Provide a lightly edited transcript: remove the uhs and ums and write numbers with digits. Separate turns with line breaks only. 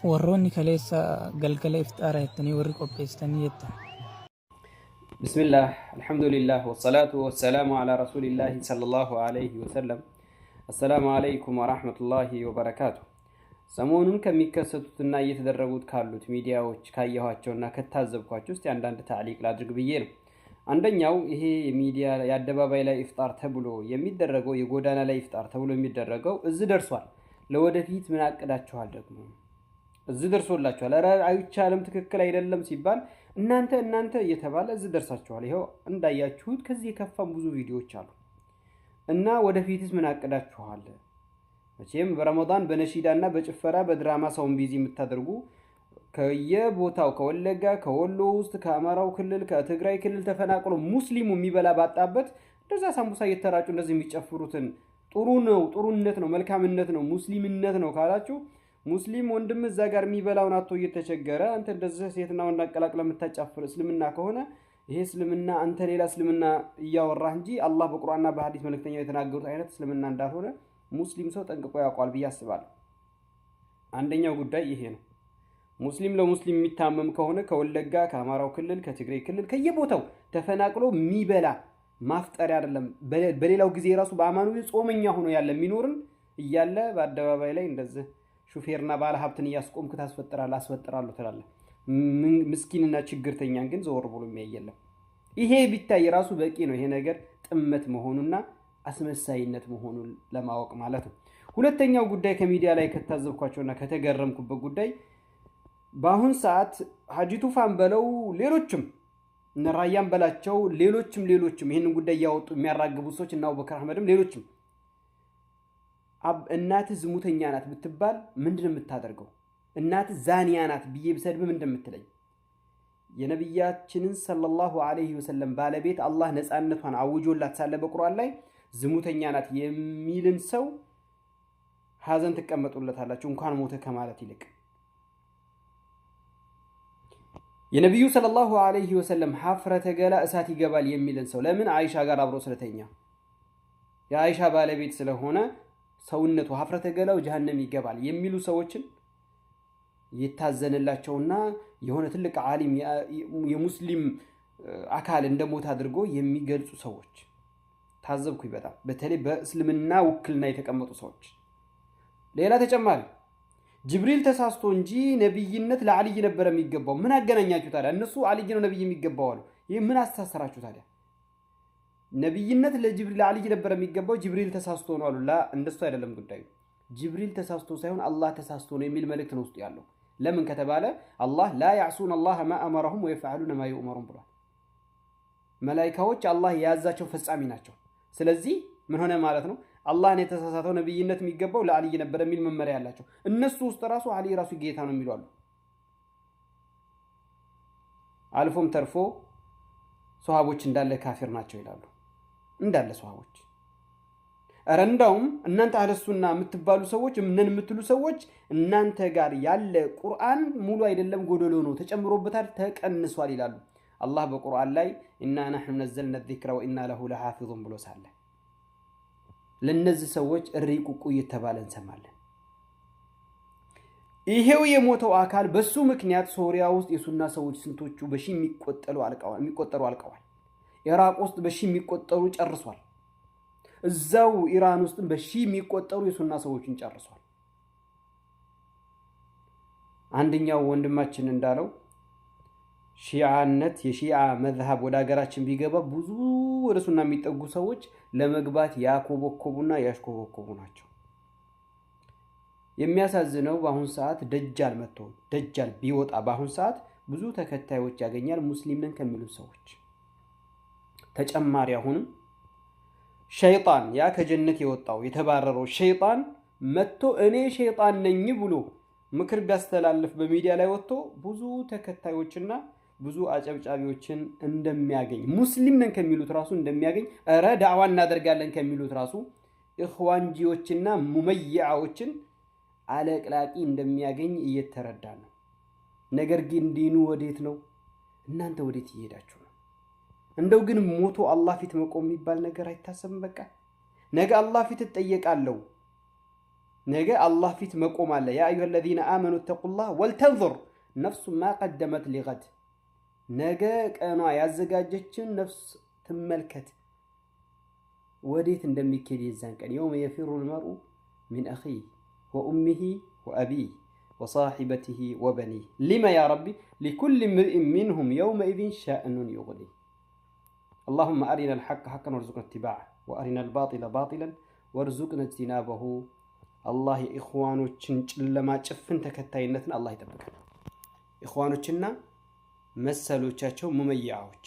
Warroonni kaleessa galgala ifxaara jettanii warri qopheessitanii jettan.
بسم الله، الحمد لله، والصلاة والسلام على رسول الله صلى الله عليه وسلم. السلام عليكم ورحمة الله وبركاته። ሰሞኑን ከሚከሰቱትና እየተደረጉት ካሉት ሚዲያዎች ካየኋቸውና ከታዘብኳቸው ውስጥ አንዳንድ تعليق ላድርግ ብዬ ነው። አንደኛው ይሄ የሚዲያ የአደባባይ ላይ ኢፍጣር ተብሎ የሚደረገው፣ የጎዳና ላይ ኢፍጣር ተብሎ የሚደረገው እዚህ ደርሷል። ለወደፊት ምን አቅዳችኋል? ደግሞ እዚህ ደርሶላችኋል። ኧረ አይቻልም፣ ትክክል አይደለም ሲባል እናንተ እናንተ እየተባለ እዚህ ደርሳችኋል። ይኸው እንዳያችሁት ከዚህ የከፋም ብዙ ቪዲዮዎች አሉ። እና ወደፊትስ ምን አቅዳችኋል? መቼም በረመዳን በነሺዳና በጭፈራ በድራማ ሰውን busy የምታደርጉ፣ ከየቦታው ከወለጋ፣ ከወሎ ውስጥ፣ ከአማራው ክልል፣ ከትግራይ ክልል ተፈናቅሎ ሙስሊሙ የሚበላ ባጣበት እንደዛ ሳምቡሳ እየተራጩ እንደዚህ የሚጨፍሩትን ጥሩ ነው፣ ጥሩነት ነው፣ መልካምነት ነው፣ ሙስሊምነት ነው ካላችሁ፣ ሙስሊም ወንድም እዛ ጋር የሚበላውን አጥቶ እየተቸገረ አንተ እንደዚህ ሴትና ወንድ አቀላቅለህ የምታጫፍር እስልምና ከሆነ፣ ይሄ እስልምና አንተ ሌላ እስልምና እያወራህ እንጂ አላህ በቁርአንና በሐዲስ መልእክተኛው የተናገሩት አይነት እስልምና እንዳልሆነ ሙስሊም ሰው ጠንቅቆ ያውቀዋል ብዬ አስባለሁ። አንደኛው ጉዳይ ይሄ ነው። ሙስሊም ለሙስሊም የሚታመም ከሆነ ከወለጋ፣ ከአማራው ክልል፣ ከትግራይ ክልል ከየቦታው ተፈናቅሎ የሚበላ ማፍጠሪያ አይደለም፣ በሌላው ጊዜ ራሱ በአማኑ ጾመኛ ሆኖ ያለ የሚኖርን እያለ በአደባባይ ላይ እንደዚህ ሹፌርና ባለ ሀብትን እያስቆምክ ታስፈጥራለህ፣ አስፈጥራለሁ ትላለህ። ምስኪንና ችግርተኛን ግን ዘወር ብሎ የሚያይ የለም። ይሄ ቢታይ ራሱ በቂ ነው። ይሄ ነገር ጥመት መሆኑና አስመሳይነት መሆኑን ለማወቅ ማለት ነው። ሁለተኛው ጉዳይ ከሚዲያ ላይ ከታዘብኳቸውና ከተገረምኩበት ጉዳይ፣ በአሁን ሰዓት ሀጂ ቱፋን በለው፣ ሌሎችም እነ ራያም በላቸው፣ ሌሎችም ሌሎችም ይህንን ጉዳይ እያወጡ የሚያራግቡ ሰዎች እና አቡበከር አህመድም ሌሎችም፣ እናትህ ዝሙተኛ ናት ብትባል ምንድን ነው የምታደርገው? እናትህ ዛኒያ ናት ብዬ ብሰድብ ምንድን ነው የምትለኝ? የነቢያችንን صلى الله عليه وسلم ባለቤት አላህ ነፃነቷን አውጆላት ሳለ በቁርአን ላይ ዝሙተኛ ናት የሚልን ሰው ሀዘን ትቀመጡለታላችሁ እንኳን ሞተ ከማለት ይልቅ። የነቢዩ صلى الله عليه وسلم ሀፍረተ ገላ እሳት ይገባል የሚልን ሰው ለምን? አይሻ ጋር አብሮ ስለተኛ፣ የአይሻ ባለቤት ስለሆነ ሰውነቱ ሀፍረተ ገላው ጀሀነም ይገባል የሚሉ ሰዎችን ይታዘንላቸውና የሆነ ትልቅ ዓሊም የሙስሊም አካል እንደሞት አድርጎ የሚገልጹ ሰዎች ታዘብኩኝ። በጣም በተለይ በእስልምና ውክልና የተቀመጡ ሰዎች። ሌላ ተጨማሪ ጅብሪል ተሳስቶ እንጂ ነቢይነት ለአልይ ነበረ የሚገባው። ምን አገናኛችሁ ታዲያ? እነሱ አልይ ነው ነቢይ የሚገባው አሉ። ይህ ምን አስተሳሰራችሁ ታዲያ? ነቢይነት ለጅብሪል ለአልይ ነበረ የሚገባው፣ ጅብሪል ተሳስቶ ነው አሉ። لا፣ እንደሱ አይደለም ጉዳዩ። ጅብሪል ተሳስቶ ሳይሆን አላህ ተሳስቶ ነው የሚል መልእክት ነው ውስጡ ያለው። ለምን ከተባለ አላህ لا يعصون الله ما أمرهم ويفعلون ما يؤمرون ብሏል። መላኢካዎች አላህ የያዛቸው ፈጻሚ ናቸው። ስለዚህ ምን ሆነ ማለት ነው? አላህን የተሳሳተው፣ ነብይነት የሚገባው ለአልይ ነበር የሚል መመሪያ ያላቸው እነሱ ውስጥ ራሱ አልይ ራሱ ጌታ ነው የሚሉ አሉ። አልፎም ተርፎ ሶሃቦች እንዳለ ካፊር ናቸው ይላሉ። እንዳለ ሶሃቦች። ኧረ እንዳውም እናንተ አህለሱና የምትባሉ ሰዎች፣ እምነን የምትሉ ሰዎች፣ እናንተ ጋር ያለ ቁርአን ሙሉ አይደለም፣ ጎደሎ ነው፣ ተጨምሮበታል፣ ተቀንሷል ይላሉ። አላህ በቁርአን ላይ إنا نحن نزلنا الذكر وإنا له لحافظون ብሎ ሳለ ለእነዚህ ሰዎች እሪ ቁቁ እየተባለ እንሰማለን። ይሄው የሞተው አካል በሱ ምክንያት ሶሪያ ውስጥ የሱና ሰዎች ስንቶቹ በሺ የሚቆጠሩ አልቀዋል። ኢራቅ ውስጥ በሺ የሚቆጠሩ ጨርሷል። እዛው ኢራን ውስጥም በሺ የሚቆጠሩ የሱና ሰዎችን ጨርሷል። አንደኛው ወንድማችን እንዳለው ሺዓነት የሺዓ መዝሀብ ወደ ሀገራችን ቢገባ ብዙ ወደ ሱና የሚጠጉ ሰዎች ለመግባት ያኮበኮቡና ያሽኮበኮቡ ናቸው። የሚያሳዝነው በአሁን ሰዓት ደጃል መጥቶ ደጃል ቢወጣ በአሁን ሰዓት ብዙ ተከታዮች ያገኛል ሙስሊም ነን ከሚሉ ሰዎች ተጨማሪ። አሁንም ሸይጣን፣ ያ ከጀነት የወጣው የተባረረው ሸይጣን መጥቶ እኔ ሸይጣን ነኝ ብሎ ምክር ቢያስተላልፍ በሚዲያ ላይ ወጥቶ ብዙ ተከታዮችና ብዙ አጨብጫቢዎችን እንደሚያገኝ፣ ሙስሊም ነን ከሚሉት ራሱ እንደሚያገኝ፣ እረ ዳዕዋ እናደርጋለን ከሚሉት ራሱ ኢኽዋንጂዎችና ሙመይዓዎችን አለቅላቂ እንደሚያገኝ እየተረዳ ነው። ነገር ግን ዲኑ ወዴት ነው? እናንተ ወዴት እየሄዳችሁ ነው? እንደው ግን ሞቶ አላህ ፊት መቆም የሚባል ነገር አይታሰብም? በቃ ነገ አላህ ፊት እጠየቃለሁ። ነገ አላህ ፊት መቆም አለ። يا أيها الذين آمنوا اتقوا الله ولتنظر نفس ما قدمت لغد። ነገ ቀኗ ያዘጋጀችን ነፍስ ትመልከት ወዴት እንደሚኬድ የዛን ቀን። يوم يفر المرء من أخيه وأمه وأبيه وصاحبته وبنيه لم يا ربي لكل امرئ منهم يومئذ شأن يغنيه። اللهم أرنا الحق حقا وارزقنا اتباعه وأرنا الباطل باطلا وارزقنا اجتنابه። አላህ የኢኽዋኖችን ጨለማ ጭፍን ተከታይነትን አላህ ይጠብቀን። ኢኽዋኖችና መሰሎቻቸው ሙመያዎች